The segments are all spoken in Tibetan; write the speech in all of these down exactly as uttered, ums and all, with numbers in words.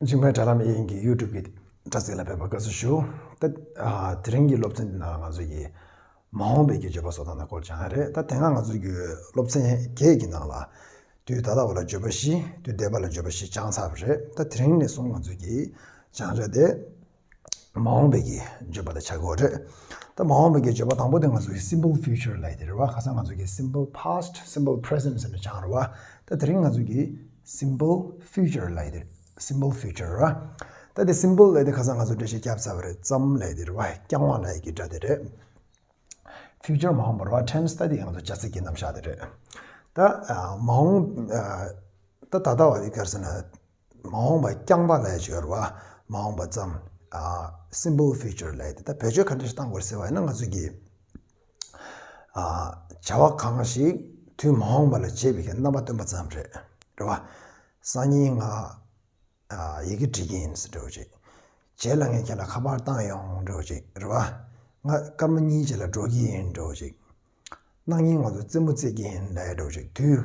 འཇིགས་མེད་དྲ་ལམ་ཨེ་ཡིན་གྱི་ཡུ་ཊུབ་ཀྱི་དྲ་ཚིགས་ལ་ཕེབས་པར་དགའ་བསུ་ཞུ། ད་ཨ་དེ་རིང་གི་སློབ་ཚན་འདི་ནང་ང་ཚོ་གི་མ་འོངས་པའི་གི་བརྗོད་པ་བཟོ་སྟངས་ལ་སྐོར་སྦྱང་ཡ་རེད། ད་དེ་སྔ་ང་ཚོ་གི་སློབ་ཚན་བརྒྱད་ཀྱི་ནང་ལ་དུས་ད་ལྟ་བ་ལ་བརྗོད་པ་བཞི། དུས་འདས་པ་ལ་བརྗོད་པ་བཞི་སྦྱངས་ཚར་བ་རེད། ད་དེ་རིང་ནས་བཟུང་ང་ཚོ་གི་སྦྱང་བྱ་དེ་མ་འོངས་པའི་གི་བརྗོད་པ་དེ་ཆགས་ཀྱི་ཡོད་རེད། ད་མ་འོངས་པའི་གི་བརྗོད་པ་དང་པོ་དེ་ང་ཚོ་གི་simple future ལབ་ཡ་དེ་རེད་བ། ཁ་སང་ང་ཚོ་གི་simple past, simple present ཟེར་ནས་སྦྱངས་རེད་བ། ད་དེ་རིང་ང་ཚོ་གི་simple future ལབ་ཡ་དེ། simple future རེད་བ། ད་དེ་simple ལབ་ཡ་དེ་ཁ་སང་ང་ཚོ་འགྲེལ་བཤད་བརྒྱབ་ཚར་བ་རེད། ཙམ་ལབ་ཡ་དེ་རེད་བ། རྐྱང་བ་ལབ་ཡ་གི་སྒྲ་དེ་རེད། future མ་འོངས་པ་རེད་བ། tense ད་དེ་ང་ཚོ་བྱ་ཚིག་གི་རྣམ་གཞག་དེ་རེད། ད་ཨ་མ་འོངས་ཨ་ད་ད་ལྟ་བ་དེ་ག་རེ་ཟེར་ན། མ་འོངས་པ་རྐྱང་པ་ལབ་ཡ་ཅིག་ཡོད་རེད་བ། མ་འོངས་པ་ཙམ། ཨ་simple future ལབ་ཡ་དེ། ད་བེད་སྤྱོད་ག་འདྲ་ཞིག་བཏང་དགོས་ཟེར་བ་ཡིན་ན། ང་ཚོ་གི་ཨ་བྱ་བ་གང་ཞིག་དུས་མ་འོངས་པ་ལ་བྱེད་པའི་གི་རྣམ་པ་སྟོན་པ་ཙམ་རེད། རེད་བ། སང་ཉིན་ང་ཨ་ཡི་གེ་འབྲི་གི་ཡིན་ཟེར་འདྲ་བོ་ཅིག་རྗེས་ལ་ངས་ཁྱེད་ལ་ཁ་པར་བཏང་ཡོང་འདྲ་བོ་ཅིག་རེད་བ། ང་སྐར་མ་གཉིས་རྗེས་ལ་འགྲོ་གི་ཡིན་འདྲ་བོ་ཅིག་གནངས་ཉིན་ང་ཚོ་རྩེད་མོ་རྩེ་གི་ཡིན་ལབ་ཡ་འདྲ་བོ་ཅིག་དུས་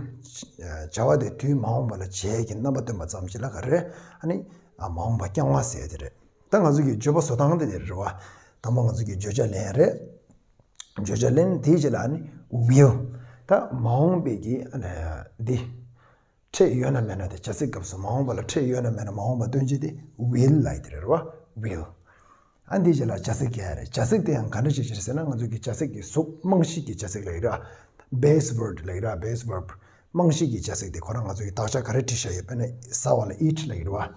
བྱ་བ་དེ་དུས་མ་འོངས་པ་ལ་བྱེད་ཀྱི་རྣམ་པ་སྟོན་པ་ཙམ་ཞིག་ལ་ག་རེ། ཨ་ནི་ཨ་མ་འོངས་པ་རྐྱང་བ་ཟེར་ཡ་དེ་རེད། ད་ང་ཚོ་གི་བརྗོད་པ་བཟོ་སྟངས་དེ་དེ་རེད་བ། དང་པོ་ང་ཚོ་གི་བརྗོད་བྱ་ལེན་ཡ་རེད། བརྗོད་བྱ་ལེན་དེའི་རྗེས་ལ་ཨ་ནི་will། ད་མ་འོངས་པའི་གི་ཨ་ནི་འདི། ཕྲད་ཡོད་ན་མེད་ན་དེ་བྱ་ཚིག་སྐབས་སུ་མ་འོངས་པ་ལ་ཕྲད་ཡོད་ན་མེད་ན་མ་འོངས་པ་སྟོན་བྱེད་དེ་will ལབ་ཡ་དེ་རེད་བ། will། ཨ་འདིའི་རྗེས་ལ་བྱ་ཚིག་སྐྱེལ་ཡ་རེད། བྱ་ཚིག་དེ་ཡང་ག་འདྲ་ཞིག་ཅིག་རེད་ཟེར་ན། ང་ཚོ་གི་བྱ་ཚིག་གི་གཟུགས་རྨང་གཞི་གི་བྱ་ཚིག་ལབ་ཀྱི་རེད། base word ལབ་ཀྱི་རེད། base verb། རྨང་གཞི་གི་བྱ་ཚིག་དེ་ཁོ་རང་ང་ཚོ་གི་དག་ཆ་ག་རེ་བྲིས་བཞག་ཡོད། དཔེར་ན་ཟ་བ་ལ་eat ལབ་ཀྱི་རེད་བ།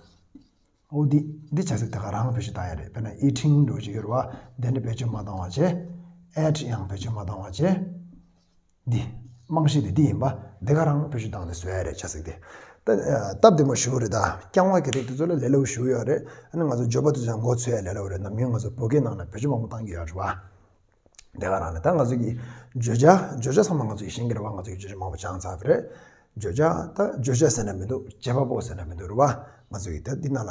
འོ་འདི་འདི་བྱ་ཚིག་དེ་ག་རང་བེད་སྤྱོད་བཏང་ཡ་རེད། དཔེར་ན་eating འདྲ་བོ་ཅིག་ཡོད་རེད་བ། དེ་འདྲ་བེད་སྤྱོད་མ་བཏང་བ་བྱས། ate ཡང་བེད་སྤྱོད་མ་བཏང་བ་བྱས། འདི། རྨང་གཞི་དེ་འདི་ཡིན་པ། འདི་ག་རང་བེད་སྤྱོད་བཏང་ནས་བཟོ་ཡ་རེད་བྱ་ཚིག་དེ། ད་སྟབས་བདེ་མོ་ཞུ་གི་རེད། ད་རྐྱང་བ་གི་རིགས་དེ་ཚོ་ལ་ལས་སླ་པོ་ཞུ་གི་ཡོད་རེད། ཨ་ནི་ང་ཚོ་བརྗོད་པ་དེ་ཚོ་ཡང་མགོ་ཚོས་ཡ་ལས་སླ་པོ་རེད། ནམ་རྒྱུན་ང་ཚོ་བོད་སྐད་ནང་ལ་བེད་སྤྱོད་མང་པོ་བཏང་གི་ཡོད་རེད་བ། དེ་ག་རང་རེད། ད་ང་ཚོ་གི་བརྗོད་བྱ་བརྗོད་བྱ་ཚང་མ་ང་ཚོ་གི་ཤེས་ཀྱི་རེད་བ། ང་ཚོ་གི་བརྗོད་བྱ་མང་པོ་སྦྱངས་ཚར་བ་རེད། བརྗོད་བྱ་ད་བརྗོད་བྱ་ཟེར་ན་མི་འདུག་བྱེད་པ་པོ་ཟེར་ན་མི་འདུག་རེད་བ། ང་ཚོ་གི་ད་འདི་ནང་ལ་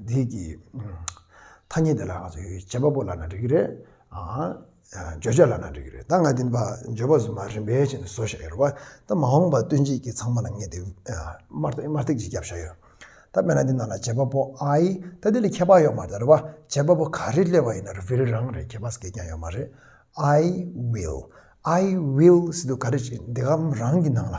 འདི་གི་ཐ་སྙད་དེ་ལ་ང་ཚོ་གི་བྱེད་པ་པོ་ལབ་ན་འགྲིག་གི་རེད། ཨ། བརྗོད་བྱ་ལབ་ན་འགྲིག་གི་རེད། ད་ང་འདི་པ་བརྗོད་པ་ཚང་མ་རིམ་པས་བྱས་ནས་བཟོ་བཞག་ཡོད་རེད་བ། ད་མ་འོངས་པ་སྟོན་བྱེད་ཀྱི་ཚང་མ་ལ་ངས་དེ་དམར་ཐིག་དམར་ཐིག་ཅིག་བརྒྱབ་བཞག་ཡོད། ད་དཔེར་ན་འདི་ནང་ལ་བྱེད་པ་པོ་I། ད་འདི་ལ་ཁྱད་པར་ཡོད་མ་རེད་རེད་བ། བྱེད་པ་པོ་ག་རེ་སླེབས་པ་ཡིན་ན་will རང་རེད། ཁྱད་པར་སྐད་ཀྱང་ཡོད་མ་རེད། I will། I will ཟེར་དུས་ག་རེ་བྱེད། འདི་ག་རང་གི་ནང་ལ།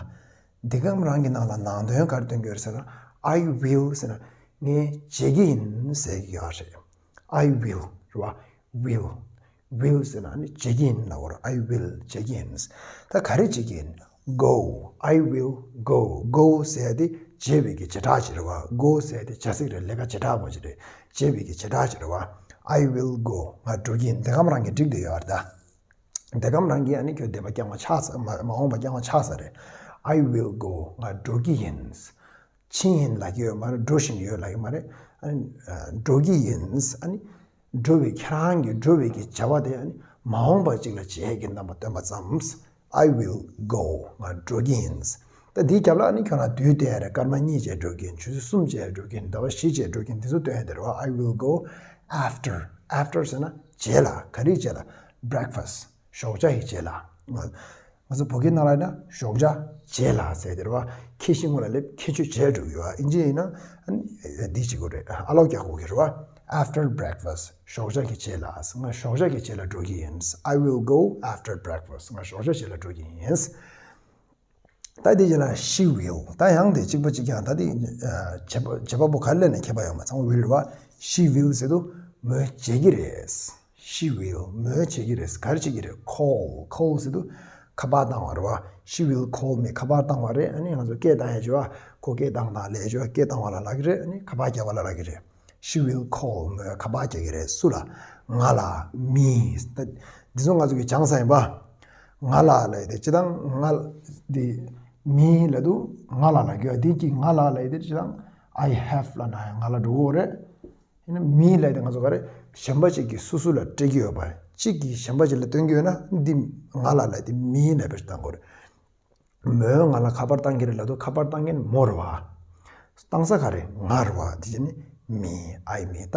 འདི་ག་རང་གི་ནང་ལ་ནང་དོན་ག་རེ་སྟོན་གྱི་ཡོད་ཟེར་ན། I will ཟེར་ན་ངས་བྱེད་ཀྱི་ཡིན་ཟེར་གྱི་ཡོད་རེད། I will རེད་བ། will། will ཟེར་ན་ནི་བྱེད་ཀྱི་ཡིན་ལབ་པ་རེད། I will བྱེད་ཀྱི་ཡིན། ད་ག་རེ་བྱེད་ཀྱི་ཡིན། Go། I will go། Go ཟེར་ཡ་དེ་བྱེད་པའི་གི་བྱེ་བྲག་ཅིག་རེད་བ། Go ཟེར་ཡ་དེ་བྱ་ཚིག་རེད། ལས་ཀ་བྱེ་བྲག་པོ་ཅིག་རེད། བྱེད་པའི་གི་བྱེ་བྲག་ཅིག་རེད་བ། I will go། ང་འགྲོ་གི་ཡིན། འདི་ག་རང་གིས་འགྲིག་བསྡད་ཡོད་རེད་ད། འདི་ག་རང་གིས་ཨ་ནི་ཁྱོད་འདས་པ་རྐྱང་བ་ཆགས་ཚར། མ་མ་འོངས་པ་རྐྱང་བ་ཆགས་ཚར་རེད། I will go། ང་འགྲོ་གི་ཡིན། ཕྱིན་ཡིན་ལབ་ཀྱི་ཡོད་མ་རེད། འགྲོ་བཞིན་ཡོད་ལབ་ཀྱི་མ་རེད། ཨ་ནི་འགྲོ་གི་ཡིན། ཨ་ནི་འགྲོ་བའི་ཁྱེད་རང་གི་འགྲོ་བའི་གི་བྱ་བ་དེ་ཨ་ནི་མ་འོངས་པ་ཅིག་ལ་བྱེད་ཀྱི་རྣམ་པ་སྟོན་པ་ཙམ། I will go། ང་འགྲོ་གི་ཡིན། ད་འདིའི་རྒྱབ་ལ་ཨ་ནི་ཁྱོད་རང་དུས་དེ་རེད། སྐར་མ་གཉིས་བྱས་འགྲོ་གི་ཡིན། ཆུ་ཚོད་གསུམ་བྱས་འགྲོ་གི་ཡིན། ཟླ་བ་བཞི་བྱས་འགྲོ་གི་ཡིན། འདི་ཚོ་སྟོན་ཡ་དེ་རེད་བ། I will go after། After ཟེར་ན་རྗེས་ལ། ག་རེའི་རྗེས་ལ། Breakfast། ཞོགས་ཇ་ཡི་རྗེས་ལ། ང་ཚོ་བོད་སྐད་ནང་ལ་ཡིན་ན་ཞོགས་ཇ་བྱས་ལ་ཟེར་དེ་རེད་བ། ཁྱེད་ཤི་སྔོན་ལ་སླེབས། ཁྱེད་ཆོས་བྱས་འགྲོ་གི་ཡོད་བ། ཨིན་ཇི་ཡིན་ན་འདི་བྱེད་དགོས་རེད། ཨ་ལོག་རྒྱག་དགོས་ཀྱི་རེད་བ། After breakfast། ཞོགས་ཇ་གི་རྗེས་ལ། ང་ཞོགས་ཇ་གི་རྗེས་ལ་འགྲོ་གི་ཡིན། I will go after breakfast། ང་ཞོགས་ཇ་རྗེས་ལ་འགྲོ་གི་ཡིན། ད་དེ་རྗེས་ལ་she will། ད་ཡང་དེ་གཅིག་པ་གཅིག་རྐྱང་། ད་དེ་བྱེད་པ་བྱེད་པ་པོ་ག་རེ་སླེབས་ན་ཁྱད་པར་ཡོད་མ་རེད། will རེད་བ། She will ཟེར་དུས་མོས་བྱེད་ཀྱི་རེད། She will། མོས་བྱེད་ཀྱི་རེད། ག་རེ་བྱེད་ཀྱི་རེད། Call། Call ཟེར་དུས་ཁ་པར་བཏང་བ་རེད་བ། She will call me། ཁ་པར་བཏང་བ་རེད། ཨ་ནི་ང་ཚོ་སྐད་བཏང་ཡ་བྱེད་བ། ཁོ་སྐད་བཏང་བཏང་ལས་བྱེད་བ། སྐད་བཏང་བ་ལ་ལབ་ཀྱི་རེད། ཨ་ནི་ཁ་པར་རྒྱག་པ་ལ་ལབ་ཀྱི་རེད། She will call། མོས་ཁ་པར་རྒྱག་གི་རེད། སུ་ལ། ང་ལ། Me། ད་འདི་ཚོ་ང་ཚོ་གི་སྦྱངས་ཚར་ཡིན་པ། ང་ལ་ལབ་ཡ་དེ་སྤྱིར་བཏང་ང་འདི་me ལབ་དུས་ང་ལ་ལབ་ཀྱི་ཡོད། འདི་གི་ང་ལ་ལབ་ཡ་དེ་སྤྱིར་བཏང་I have ལབ་ན་ཡང་ང་ལ་འགྲོ་གི་ཡོད་རེད། ཡིན་ན་me ལབ་ཡ་དེ་ང་ཚོ་ག་རེ་གཞན་པ་ཅིག་གིས་སུ་སུ་ལ་སྤྲད་ཀྱི་ཡོད་པ། གཅིག་གིས་གཞན་པ་ཅིག་ལ་སྟོན་གྱི་ཡོད་ན་འདི་ང་ལ་ལབ་ཡ་དེ་me ལབ་བེད་སྤྱོད་བཏང་དགོས་རེད། མོས་ང་ལ་ཁ་པར་བཏང་གི་རེད་ལབ་དུས་ཁ་པར་བཏང་མཁན་མོ་རེད་བ། བཏང་ས་ག་རེ། ང་རེད་བ། དེ་བྱས་ནས་me། I me། ད་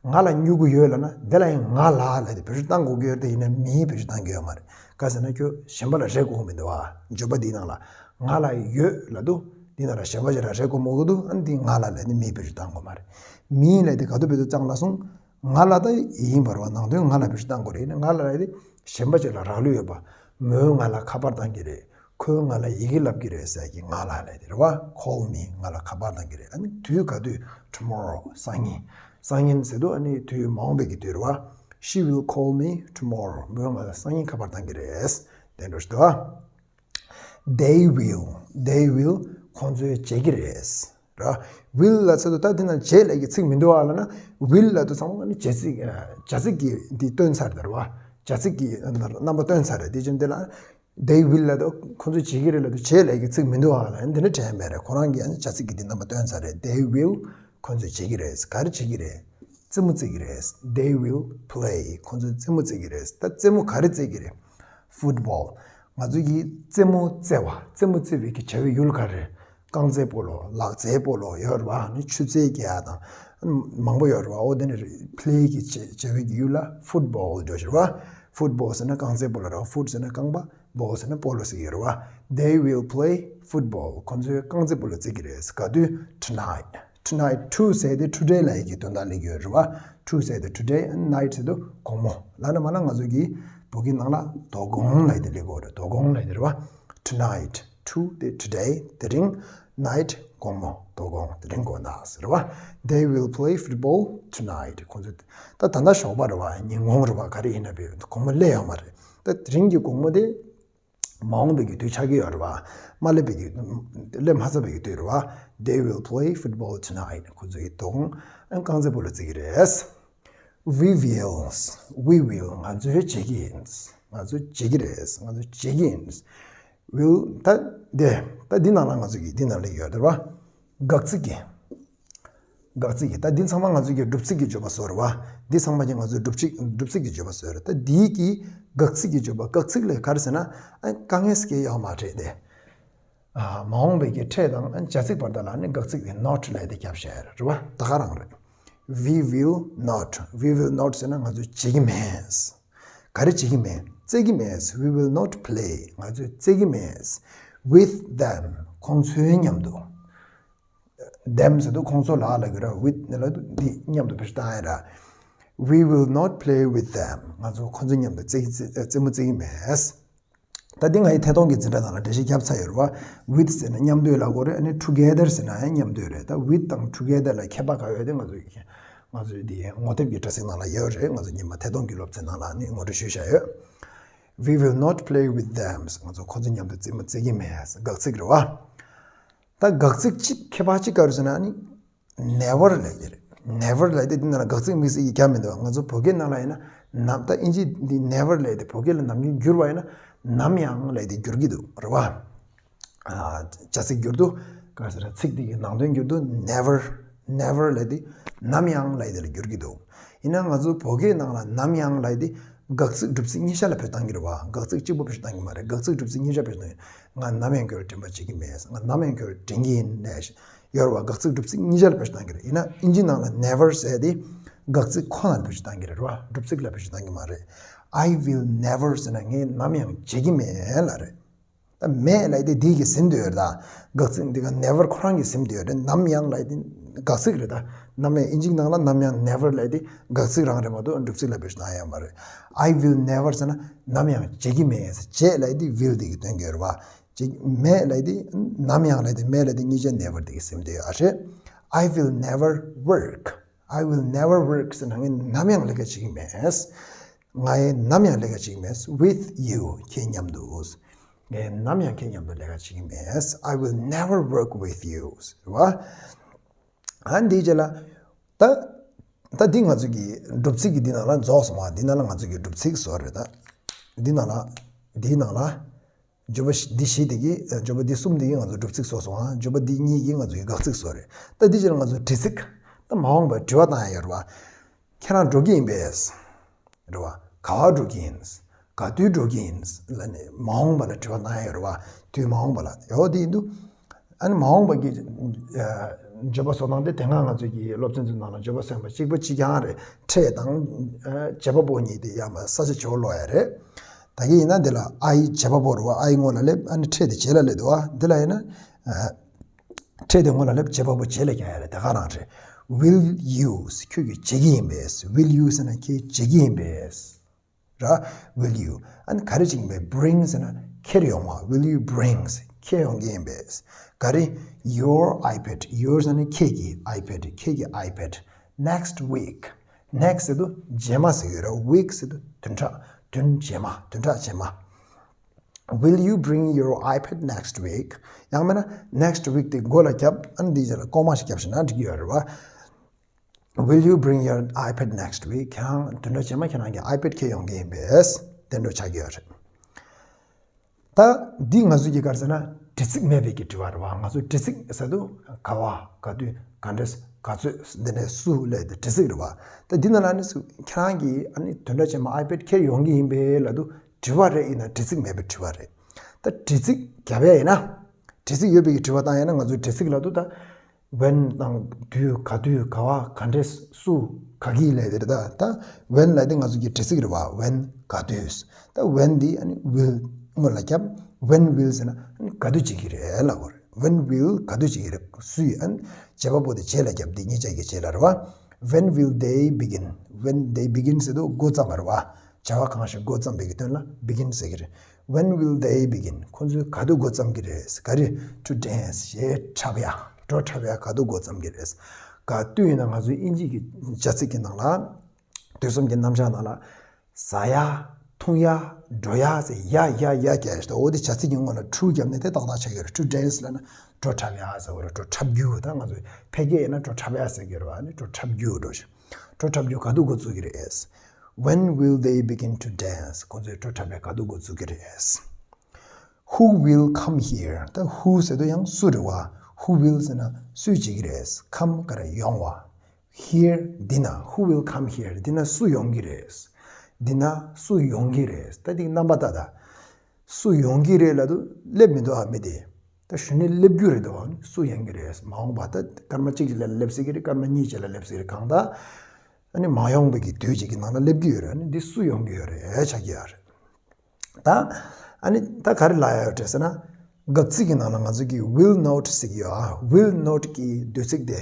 ང་ལ་སྨྱུ་གུ་ཡོད་ལབ་ན་དེ་ལ་ཡང་ང་ལ་ལབ་དེ་བེད་སྤྱོད་བཏང་དགོས་ཀྱི་ཡོད་རེད་དེ། ཡིན་ན་me བེད་སྤྱོད་བཏང་གི་ཡོད་མ་རེད། ག་ཟེར་ན་ཁྱོད་གཞན་པ་ལ་རེ་དགོས་མི་འདུག་བ། བརྗོད་པ་འདིའི་ནང་ལ་ང་ལ་ཡོད་ལབ་དུས་ འདི་ན་ར་གཞན་པ་ཅིག་ལ་རེད་གོ་མོ་གོ་འདུག་ཨ་ནི་འདི་ང་ལ་ལས་ནི་མི་བེད་སྤྱོད་བཏང་དགོས་མ་རེད། མི་ལས་དེ་ག་དུ་བེད་སྤྱོད་བཏང་ལ་སོང་། ང་ལ་ད་ཡིན་པར་བ་ནང་དོན་ང་ལ་བེད་སྤྱོད་བཏང་དགོས་རེད། ང་ལ་ལས་དེ་གཞན་པ་ཅིག་ལ་རག་ལུས་ཡོད་པ། མོས་ང་ལ་ཁ་པར་བཏང་གི་རེད། ཁོས་ང་ལ་ཡི་གེ་ལབ་ཀྱི་རེད་ཟེར་གྱི་ང་ལ་ལས་དེ་རེད་བ། Call me. ང་ལ་ཁ་པར་བཏང་གི་རེད། ཨ་ནི་དུས་ག་དུས། Tomorrow. སང་ཉིན། སང་ཉིན་ཟེར་དུས་ཨ་ནི་དུས་མ་འོངས་པའི་གི་དུས་རེད་བ། She will call me tomorrow. མོས་ང་ལ་སང་ཉིན་ཁ་པར་བཏང་གི་རེད། དེ་འདྲ་ཞིག་འདུག་ཨ། They will. They will. ཁོང་ཚོས་བྱེད་ཀྱི་རེད། ར། Will ལབ་ཚར་དུས་ད་འདི་ན་བྱེད་ལབ་ཀྱི་ཚིག་མི་འདུག་ཨ་ལབ་ན། Will ལབ་དུས་ཚང་མ་ནི་བྱེད་ཚིག་བྱ་ཚིག་གི་འདི་སྟོན་ཚར་རེད་བ། བྱ་ཚིག་གི་རྣམ་པ་སྟོན་ཚར་རེད། དེ་བཞིན་དེ་ལ། They will ལབ་དུས་ཁོང་ཚོས་བྱེད་ཀྱི་རེད་ལབ་དུས་བྱེད་ལབ་ཀྱི་ཚིག་མི་འདུག་ཨ་ལབ་ན་འདི་ནི་དྲན་མེད་རེད། ཁོ་རང་གིས་ཨ་ནི་བྱ་ཚིག་གི་འདི་རྣམ་པ་སྟོན་ཚར་རེད། They will. ཁོང་ཚོས་བྱེད་ཀྱི་རེད། ག་རེ་བྱེད་ཀྱི་རེད། རྩེད་མོ་རྩེ་གི་རེད། They will play. ཁོང་ཚོས་རྩེད་མོ་རྩེ་གི་རེད། ད་རྩེད་མོ་ག་རེ་རྩེ་གི་རེད། Football. ང་ཚོ་གིས་རྩེད་མོ་རྩེ་བ། རྩེད་མོ་རྩེ་བའི་གི་བྱ་བའི་ཡུལ་ག་རེ། རྐང་རྩེད་སྤོ་ལོ། ལག་རྩེད་སྤོ་ལོ་ཡོད་རེད་བ། ནི་ཆུ་རྩེད་རྒྱག་ཡ་དང་མང་པོ་ཡོད་རེད་བ། འོ་དེ་ནི་play གི་བྱ་བྱ་བའི་གི་ཡུལ་ལ་football འགྲོ་ཞེས་རེད་བ། Football ཟེར་ན་རྐང་རྩེད་སྤོ་ལོ་རེད་བ། Foot ཟེར་ན་རྐང་པ། Ball ཟེར་ན་སྤོ་ལོ་ཟེར་གི་ཡོད་རེད་བ། They will play football. ཁོང་ཚོས་རྐང་རྩེད་སྤོ་ལོ་རྩེ་གི་རེད། ག་དུས། Tonight. Tonight. To ཟེར་དེ་today ལབ་ཡག་གི་དོན་དག་སླེབས་ཀྱི་ཡོད་རེད་བ། To ཟེར་དེ་today, night ཟེར་དུས་དགོང་མོ། ལབ་ན་མ་ལབ་ང་ཚོ་གི་བོད་སྐད་ནང་ལ་དོ་དགོང་ལབ་ཡག་དེ་སླེབས་ཀྱི་ཡོད་རེད། དོ་དགོང་ལབ་ཡག་དེ་རེད་བ། Tonight. To དེ་today དེ་རིང་། Night དགོང་མོ། དོ་དགོང་དེ་རིང་དགོང་དག་ཟེར་བ། They will play football tonight. ཁོང་ཚོ་ད་ད་ལྟ་ཞོགས་པ་རེད་བ། ཉིན་གུང་རེད་བ། ག་རེ་ཡིན་ན་བས་དགོང་མོ་སླེབས་ཡོད་མ་རེད། ད་དེ་རིང་གི་དགོང་མོ་དེ། མ་འོངས་པའི་གི་དུས་ཆགས་ཀྱི་ཡོད་རེད་བ། མ་སླེབས་པའི་གི། སླེབས་མ་ཚར་བའི་གི་དུས་རེད་བ། They will play football tonight. ཁོ་ཚོ་ཡི་དོ་དགོང་རྐང་རྩེད་སྤོ་ལོ་རྩེ་གི་རེད། We will. We will. ང་ཚོས་བྱེད་ཀྱི་ཡིན། ང་ཚོས་བྱེད་ཀྱི་རེད། ང་ཚོས་བྱེད་ཀྱི་ཡིན། Will ད་དེ། ད་འདི་ནང་ལ་ང་ཚོ་གི་འདི་ནང་ལ་ཡོད་རེད་བ། དགག་ཚིག་གི། དགག་ཚིག་གི། ད་འདི་ཚང་མ་ང་ཚོ་གི་སྒྲུབ་ཚིག་གི་བརྗོད་པ་བཟོ་རེད་བ། འདི་ཚང་མ་གི་ང་ཚོའི་སྒྲུབ་ཚིག་སྒྲུབ་ཚིག་གི་བརྗོད་པ་བཟོ་རེད། ད་འདིའི་གི་དགག་ཚིག་གི་བརྗོད་པ། དགག་ཚིག་ལས་ག་རེ་ཟེར་ན། ཨ་དཀའ་ངལ་སྐྱེ་ཡོད་མ་རེད་དེ། ཨ་མ་འོངས་པའི་གི་ཕྲད་དང་བྱ་ཚིག་བར་དག་ལ་ནི་དགག་ཚིག་དེ་not ལབ་དེ་རྒྱབ་བཞག་རེད་བ། ད་ག་རང་རེད། We will not. We will not ཟེར་ན་ང་ཚོས་བྱེད་ཀྱི་མེད། ག་རེ་བྱེད་ཀྱི་མེད། རྩེ་གི་མེད། We will not play. ང་ཚོས་རྩེ་གི་མེད། With them. ཁོང་ཚོའི་མཉམ་དུ། Them ཟེར་དུས་ཁོང་ཚོ་ལ་ལབ་ཀྱི་རེད། With ནི་ལབ་དུས་འདི་མཉམ་དུ་བེད་སྤྱོད་བཏང་ཡ་ར། We will not play with them. ང་ཚོ་ཁོང་ཚོ་མཉམ་དུ་རྩེ་རྩེ་རྩེད་མོ་རྩེ་གི་མེད། ད་འདི་ང་ཡི་ཐད་གཏོང་གི་འཛིན་གྲྭ་ནང་ལ་འགྲེལ་བཤད་བརྒྱབ་ཚར་ཡོད་རེད་བ། With ཟེར་ན་མཉམ་དུ་ལབ་དགོས་རེད། ཨ་ནི་together ཟེར་ན་ཡང་མཉམ་དུ་རེད། ད་with དང་together ལ་ཁྱད་པར་ག་ཡོད་དེ་ང་ཚོ་ཡི་ང་ཚོའི་འདི་ངོ་དེབ་ཀྱི་དྲ་ཚིགས་ནང་ལ་ཡོད་རེད། ང་ཚོ་ཉི་མ་ཐད་གཏོང་གི་སློབ་ཚན་ནང་ལ་ནི་ངོ་སྤྲོད་ཞུས་བཞག་ཡོད། We will not play with them. ང་ཚོ་ཁོ་ཚོ་མཉམ་དུ་རྩེད་མོ་རྩེ་གི་མེད། དགག་ཚིག་རེད་བ། ད་དགག་ཚིག་གཅིག་ཁྱད་པར་གཅིག་ག་རེ་ཟེར་ན་ནི། Never ལབ་ཀྱི་རེད། Never ལབ་དེ་འདི་ནང་ལ་དགག་ཚིག་དམིགས་བསལ་གྱི་རྒྱབ་མི་འདུག་ང་ཚོ་བོད་སྐད་ནང་ལ་ཡིན་ན་ནམ། ད་ཨིན་ཇི་འདི་never ལབ་དེ་བོད་སྐད་ལ་ནམ་རྒྱུན་བསྒྱུར་བ་ཡིན་ན་ནམ་ཡང་ལབ་དེ་བསྒྱུར་གྱི་འདུག་རེད་བ། ཨ་བྱ་ཚིག་བསྒྱུར་དུས་ག་རེ་ཟེར། ཚིག་འདི་གི་ནང་དོན་བསྒྱུར་དུས་never never ལབ་དེ་ནམ་ཡང་ལབ་དེ་ལ་བསྒྱུར་གྱི་འདུག་ཡིན་ན་ང་ཚོ་བོད་སྐད་ནང་ལ་ནམ་ཡང་ལབ་དེ་དགག་ཚིག་སྒྲུབ་ཚིག་གཉིས་ཆ་ལ་བེད་སྤྱོད་བཏང་གི་རེད་བ། དགག་ཚིག་གཅིག་པོ་བེད་སྤྱོད་བཏང་གི་མ་རེད། དགག་ཚིག་སྒྲུབ་ཚིག་གཉིས་ཆ་བེད་སྤྱོད་བཏང་གི། ང་ནམ་ཡང་ཁྱོད་ལ་དྲན་པ་བྱེད་ཀྱི་མེད། ང་ནམ་ཡང་ཁྱོད་ལ་དྲན་གྱི་ཡིན་ལབ་ཡོད་རེད་བ། དགག་ཚིག་སྒྲུབ་ཚིག་གཉིས་ཆ་ལ་བེད་སྤྱོད་བཏང་གི་རེད། ཡིན་ན་ཨིན་ཇི་ནང་ལ་never ཟེར་དེ་དགག་ཚིག་ཁོ་ན་ལ་བེད་སྤྱོད་བཏང་གི་རེད་བ། སྒྲུབ་ཚིག་ལ་བེད་སྤྱོད་བཏང་གི་མ་རེད། I will never ཟེར་ན་ངས་ནམ་ཡང་བྱེད་ཀྱི་མེད་ལབ་རེད། ད་མེད་ལབ་དེ་འདི་གིས་ཟིན་བསྡད་ཡོད་རེད། ད་དགག་ཚིག་འདི་ག་never ཁོ་རང་གིས་ཟིན་བསྡད་ཡོད་རེད། ནམ་ཡང་ལབ་དེ་དགག་ཚིག་རེད། ད་ནམ་ཡང་ཨིན་ཇི་ནང་ལ་ནམ་ཡང་never ལབ་དེ་དགག་ཚིག་རང་རེད་མ་གཏོགས་སྒྲུབ་ཚིག་ལ་བེད་སྤྱོད་བཏང་ཡ་ཡོད་མ་རེད། I will never ཟེར་ན་ནམ་ཡང་བྱེད་ཀྱི་མེད། བྱེད་ལབ་དེ་will འདི་གིས་སྟོན་གྱི་ཡོད་རེད་བ། ཅིག་མེད་ལབ་དེ་ནམ་ཡང་ལབ་དེ་མེད་ལབ་དེ་གཉིས་ཆ་never དེ་གིས་ཟིན་བསྡད་ཡོད་རེད། I will never work. I will never work ཟེར་ན་ངས་ནམ་ཡང་ལས་ཀ་བྱེད་ཀྱི་མེད། ང་ཡི་ནམ་ཡང་ལས་ཀ་བྱེད་ཀྱི་མེད། With you. ཁྱེད་མཉམ་དུ། ངས་ནམ་ཡང་ཁྱེད་མཉམ་དུ་ལས་ཀ་བྱེད་ཀྱི་མེད། I will never work with you. རེད་བ། ཨ་འདིའི་རྗེས་ལ། ད། ད་འདི་ང་ཚོ་གི་སྒྲུབ་ཚིག་གི་འདི་ནང་ལ་རྫོགས་སོང་བ། འདི་ནང་ལ་ང་ཚོ་གི་སྒྲུབ་ཚིག་བཟོ་རེད་ད། འདི་ནང་ལ། འདིའི་ནང་ལ། བརྗོད་པ་བཞི་འདི་བཞི་དེ་གི་བརྗོད་པ་འདི་གསུམ་དེ་གི་ང་ཚོ་སྒྲུབ་ཚིག་བཟོས་སོང་ང་། བརྗོད་པ་འདི་གཉིས་ཀྱིས་ང་ཚོ་གི་དགག་ཚིག་བཟོས་རེད། ད་འདི་ཕྱིར་ང་ཚོ་དྲི་ཚིག་ད་མ་འོངས་པར་དྲི་བ་བཏང་ཡ་ཡོད་རེད་བ། ཁྱེད་རང་འགྲོ་གི་ཡིན་པས། རེད་བ། ག་བར་འགྲོ་གི་ཡིན། ག་དུས་འགྲོ་གི་ཡིན། ལ་ནི་མ་འོངས་པ་ལ་དྲི་བ་བཏང་ཡ་ཡོད་རེད་བ། དུས་མ་འོངས་པ་ལ་ཡོད་དེ་ཡིན་དུས། ཨ་ནི་མ་འོངས་པ་གི་བརྗོད་པ་བཟོ་སྟངས་དེ་དེ་སྔ་ང་ཚོ་གི་སློབ་ཚན་ཚོའི་ནང་ལ་བརྗོད་པ་གསན་པ་གཅིག་པ་གཅིག་རྐྱང་རེད། ཕྲད་དང་བྱེད་པ་པོ་གཉིས་དེ་ཡང་ས་ཆ་བྱེ་བ་ཀློག་ཡ་རེད། ད་གི་ཡིན་ན་འདི་ལ་I བྱེད་པ་པོ་རེད་བ། I སྔོན་ལ་སླེབས། ཨ་ནི་ཕྲད་དེ་རྗེས་ལ་སླེབས་འདུག་བ། འདི་ལ་ཡིན་ན། ཁྲེལ་དེ་སྔོན་ལ་སླེབས། བྱེད་པ་པོ་བྱེད་ལ་རྒྱག་ཡ་རེད། དེ་ག་རང་རེད། Will you ཟེར་ཁྱོད་ཀྱིས་བྱེད་ཀྱི་ཡིན་པས། Will you ཟེར་ན་ཁྱེད་བྱེད་ཀྱི་ཡིན་པས། ར། Will you? ཨ་ནི་ག་རེ་བྱེད་ཀྱི་ཡིན་པས། Bring ཟེར་ན་ཁྱེར་ཡོང་བ། Will you bring? ཁྱེར་ཡོང་གི་ཡིན་པས། ག་རེ། Your iPad. Your ཟེར་ན་ཁྱེད་ཀྱི་iPad. ཁྱེད་ཀྱི་iPad next week. Next ཟེར་དུས་རྗེས་མ་ཟེར་གྱི་ཡོད་རེད། Week ཟེར་དུས་བདུན་ཕྲག་བདུན་རྗེས་མ། བདུན་ཕྲག་རྗེས་མ། Will you bring your iPad next week? ཡང་མིན་ན་next week དེ་མགོ་ལ་བརྒྱབ། ཨ་ནི་འདིའི་རྗེས་ལ་ཀོ་མ་ཞིག་བརྒྱབ་ཤེ་ན་འགྲིག་གི་ཡོད་རེད་བ། Will you bring your iPad next week? ཁྱེད་རང་བདུན་ཕྲག་རྗེས་མ་ཁྱེད་རང་གི་iPad ཁྱེར་ཡོང་གི་ཡིན་པས། དེ་འདྲ་ཆགས་ཀྱི་ཡོད་རེད། ད་འདི་ང་ཚོ་གི་ག་རེ་ཟེར་ན་དྲི་ཚིག་མེད་པའི་གི་དྲི་བ་རེད་བ། ང་ཚོ་དྲི་ཚིག་ཟེར་དུས་ག་བ། ག་དུས། ག་འདྲས། ག་ཚོད། འདི་ནས་སུ་ལས་དེ་དྲི་ཚིག་རེད་བ། ད་འདི་ནང་ལ་ནི་ཁྱེད་རང་གིས་ཨ་ནི་བདུན་ཕྲག་རྗེས་མ་iPad ཁྱེར་ཡོང་གི་ཡིན་པས་ལབ་དུས་དྲི་བ་རེད། ཡིན་ན་དྲི་ཚིག་མེད་པའི་དྲི་བ་རེད། ད་དྲི་ཚིག་བརྒྱབ་ཡ་ཡིན་ན། དྲི་ཚིག་ཡོད་པའི་གི་དྲི་བ་བཏང་ཡ་ན་ང་ཚོའི་དྲི་ཚིག་ལབ་དུས་ད། When དང་དུས། ག་དུས། ག་བ། ག་འདྲས། སུ། ག་གིས་ལབ་དེ་རེད། ད་ད་when ལབ་དེ་ང་ཚོ་གི་དྲི་ཚིག་རེད་བ། When ག་དུས། ད་when འདི་ཨ་ནི་will སྔོན་ལ་བརྒྱབ། When will ཟེར་ན་ཨ་ནི་ག་དུས་བྱེད་ཀྱི་རེད་ལབ་དགོས་རེད། When will ག་དུས་བྱེད་ཀྱི་རེད། སུས། ཨ་ནི་བྱེད་པ་པོ་དེ་བྱེད་ལ་བརྒྱབ། འདི་གཉིས་ཆ་གི་བྱེད་ལ་རེད་བ། When will they begin? When they begin ཟེར་དུས་འགོ་བརྩམས་པ་རེད་བ། བྱ་བ་གང་ཞིག་འགོ་བརྩམས་པའི་གི་དོན་ལ་begin ཟེར་གྱི་རེད། When will they begin? ཁོ་ཚོས་ག་དུས་འགོ་བརྩམས་ཀྱི་རེད། ག་རེ། To dance. གཞས་འཁྲབ་ཡ། བྲོ་འཁྲབ་ཡ་ག་དུས་འགོ་བརྩམས་ཀྱི་རེད། ག་དུས་ཡིན་ན་ང་ཚོའི་དབྱིན་ཇི་གི་བྱ་ཚིག་གི་ནང་ལ། དུས་གསུམ་གྱི་རྣམ་གཞག་ནང་ལ། ཟ་ཡ། འཐུང་ཡ། འགྲོ་ཡ་ཟེར་ཡ་ཡ་ཡ་རྒྱག་ཡ་ཞིག་འདུག་འོ་དེ་བྱ་ཚིག་གི་སྔོན་ལ་to རྒྱབ་ནས་དེ་ཏག་ཏག་ཆགས་ཀྱི་རེད། To dance ལབ་ན་བྲོ་འཁྲབ་ཡ་ཟེར་བ་རེད། བྲོ་འཁྲབ་རྒྱུ། ད་ང་ཚོའི་ཕལ་སྐད་ཡིན་ན་བྲོ་འཁྲབ་ཡ་ཟེར་གྱི་རེད་བ། ཨ་ནི་བྲོ་འཁྲབ་རྒྱུ་འགྲོ་ཞིག་བྲོ་འཁྲབ་རྒྱུ་ག་དུས་འགོ་བཙུགས་ཀྱི་རེད། When will they begin to dance? ཁོ་ཚོས་བྲོ་འཁྲབ་པ་ག་དུས་འགོ་བཙུགས་ཀྱི་རེད། Who will come here? ད་who ཟེར་དུས་ཡང་སུ་རེད་བ། Who will ཟེར་ན་སུས་བྱེད་ཀྱི་རེད། Come ག་རེ། ཡོང་བ། Here འདི་ན། Who will come here? འདི་ན་སུ་ཡོང་གི་རེད། འདི་ན་སུ་ཡོང་གི་རེད། ད་འདི་རྣམ་པ་ད་ད། སུ་ཡོང་གི་རེད་ལབ་དུས་སླེབས་མི་འདུག་ཨ། མི་དེ་ད་གཞི་ནས་སླེབས་རྒྱུ་རེད་འདུག་ཨ། སུ་ཡོང་གི་རེད། མ་འོངས་པ་ད་སྐར་མ་གཅིག་ལ་སླེབས་སྲིད་ཀྱི་རེད། སྐར་མ་གཉིས་ཅིག་ལ་སླེབས་སྲིད་ཀྱི་རེད། གང་ལྟར་ཨ་ནི་མ་ཡོང་བའི་གི་དུས་གཅིག་གི་ནང་ལ་སླེབས་ཀྱི་ཡོད་རེད། ཨ་ནི་འདི་སུ་ཡོང་གི་ཡོད་རེད་ཆགས་ཀྱི་ཡོད་རེད། ད་ཨ་ནི་ད་ག་རེ་ལབ་ཡ་ཡོད་རེད་ཟེར་ན། དགག་ཚིག་གི་ནང་ལ་ང་ཚོ་གིས་will not ཟེར་གྱི་ཡོད་ཨ། will not གི་བསྡུས་ཚིག་དེ།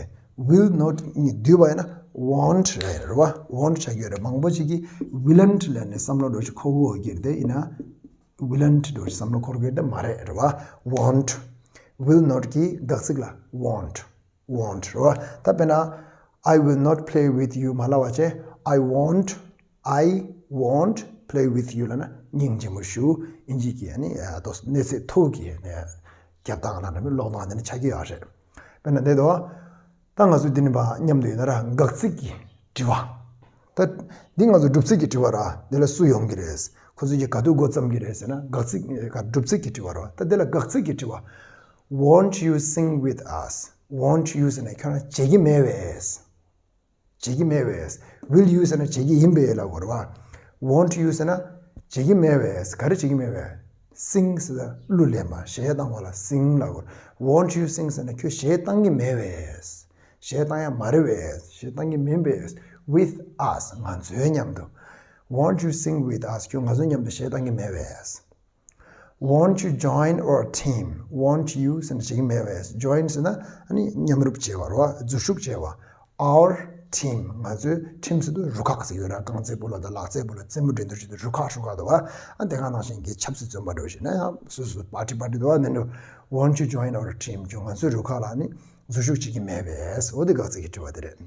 will not གཉིས་བསྡུས་པ་ཡིན་ན་won't རེད་རེད་བ། won't ཆགས་ཀྱི་ཡོད་རེད། མང་པོ་ཅིག་གིས་willn't ལབ་ནས་བསམ་བློ་འགྲོ་ཞིག་འཁོར་གྱི་ཡོད་ཀྱི་རེད། དེ་ཡིན་ན། willn't འགྲོ་ཞིག་བསམ་བློ་འཁོར་གྱི་ཡོད་དེ་མ་རེད་རེད་བ། won't། will not གི་དགག་ཚིག་ལ་won't། won't རེད་བ། ད་དཔེར་ན། I will not play with you མ་ལབ་པ་བྱས། I won't I won't play with you ལབ་ན་སྙིང་རྗེ་མོ་ཞུ། དབྱིན་ཇི་གི་ཨ་ནི་ཨ་ཏོ་གནས་ཚད་མཐོ་གི་ཨ་ནི་རྒྱབ་སྟངས་ལ་ནི་ཀློག་སྟངས་དེ་ནི་ཆགས་ཀྱི་ཡོད་རེད། དཔེར་ན་འདི་དོ། ད་ང་ཚོ་འདི་ནི་བ་མཉམ་དུ་ཡོད་ན་ར་དགག་ཚིག་གི་དྲི་བ། ད་འདི་ང་ཚོ་སྒྲུབ་ཚིག་གི་དྲི་བ་ར། འདི་ལ་སུ་ཡོང་གི་རེད། ཁོ་ཚོས་ཀྱིས་ག་དུས་འགོ་བརྩམས་ཀྱི་རེད་ཟེར་ན་དགག་ཚིག་ག་སྒྲུབ་ཚིག་གི་དྲི་བ་ར། ད་འདི་ལ་དགག་ཚིག་གི་དྲི་བ། Won't you sing with us? Won't you ཟེར་ན་ཁྱོད་རང་བྱེད་ཀྱི་མེད་པས། བྱེད་ཀྱི་མེད་པས། Will you ཟེར་ན་བྱེད་ཀྱི་ཡིན་པས་ལབ་དགོས་རེད་བ། Won't you ཟེར་ན་བྱེད་ཀྱི་མེད་པས། ག་རེ་བྱེད་ཀྱི་མེད་པས། Sing ཟེར་ན་གླུ་ལེན་པ། གཞས་བཏང་བ་ལ་sing ལབ་དགོས་རེད། Won't you sing ཟེར་ན་ཁྱོད་གཞས་བཏང་གི་མེད་པས། གཞས་བཏང་ཡ་མ་རེད་པས། གཞས་བཏང་གི་མིན་པས། With us ང་ཚོའི་མཉམ་དུ། Won't you sing with us ཁྱོད་ང་ཚོའི་མཉམ་དུ་གཞས་བཏང་གི་མེད་པས། Won't you join our team? Won't you ཟེར་ན་བྱེད་ཀྱི་མེད་པས། Join ཟེར་ན་ཨ་ནི་མཉམ་རུབ་བྱེད་པ་རེད་བ། འཛུལ་ཞུགས་བྱེད་པ། Our team ང་ཚོའི་team ཟེར་དུས་རུ་ཁག་ཟེར་ཡོད་ར། རྐང་རྩེད་སྤོ་ལོ་དང་ལག་རྩེད་སྤོ་ལོ་རྩེད་མོ་འགྲན་བསྡུར་བྱེད་དུས་རུ་ཁག་རུ་ཁག་འདུག་བ། ཨ་དེ་ག་ནང་བཞིན་གྱི་ཆབ་སྲིད་བཙོན་པ་འདྲ་བོ་ཞིག་ན་ཡང་སོ་སོ་party party འདུག་བ། ནས་འགྲོ། Won't you join our team ཁྱོད་ང་ཚོའི་རུ་ཁག་ལ་ནི་འཛུལ་ཞུགས་བྱེད་ཀྱི་མེད་པས། འོ་དེ་དགག་ཚིག་གི་དྲི་བ་དེ་རེད།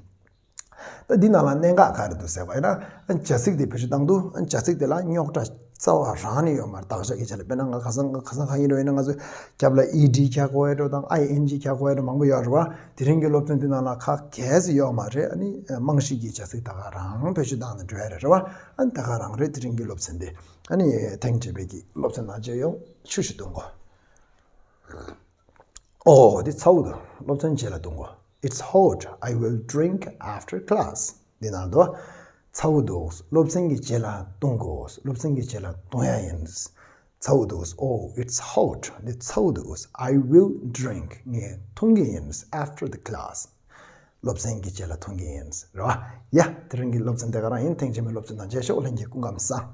ད་འདི་ནང་ལ་གནད་འགག་ག་རེ་འདུག་ཟེར་བ་ཡིན་ན། བྱ་ཚིག་དེ་བེད་སྤྱོད་བཏང་དུས་བྱ་ཚིག་དེ་ལ་རྙོག་དྲ་རྩ་བ་རང་ནས་ཡོད་མ་རེད། དག་ཆ་གི་ཆ་ལ་དཔེར་ན་ང་ཁ་སང་ཁ་སང་ཁ་ཡིན་རོ་ཡིན་ན་ང་ཚོས་རྒྱབ་ལ་ed རྒྱག་དགོས་ཡ་འགྲོ་དང་ing རྒྱག་དགོས་ཡ་འགྲོ་མང་པོ་ཡོད་རེད་བ། དེ་རིང་གི་སློབ་ཚན་འདི་ནང་ལ་ཁ་གས་ཡོད་མ་རེད། ཨ་ནི་རྨང་གཞི་གི་བྱ་ཚིག་ད་ག་རང་བེད་སྤྱོད་བཏང་ནས་འགྲོ་ཡ་རེད་རེད་བ། ཨ་ནི་ད་ག་རང་རེད། དེ་རིང་གི་སློབ་ཚན་འདི་ཨ་ནི་ཐེངས་རྗེས་མའི་གི་སློབ་ཚན་ནང་མཇལ་ཡོང་། ཆུ་ཞིག་འཐུང་གོ། ཨོ་འདི་ཚ་བོ་འདུག་སློབ་ཚན་རྗེས་ལ་འཐུང་གོ། It's hot. I will drink after class. འདི་ནང་དུ་ཚ་བོ་འདུག་སློབ་ཚན་གྱི་རྗེས་ལ་འཐུང་དགོས། སློབ་ཚན་གྱི་རྗེས་ལ་འཐུང་ཡ་ཡིན། ཚ་བོ་འདུག Oh, it's hot. འདི་ཚ་བོ་འདུག I will drink. ངས་འཐུང་གི་ཡིན། After the class. སློབ་ཚན་གྱི་རྗེས་ལ་འཐུང་གི་ཡིན། རེད་བ། ཡ། དེ་རིང་གི་སློབ་ཚན་དེ་ག་རང་ཡིན། ཐེངས་རྗེས་མའི་སློབ་ཚན་དང་མཇལ་ཤོག་ལྷན་རྒྱས་སྐུ་ཁམས་བཟང་།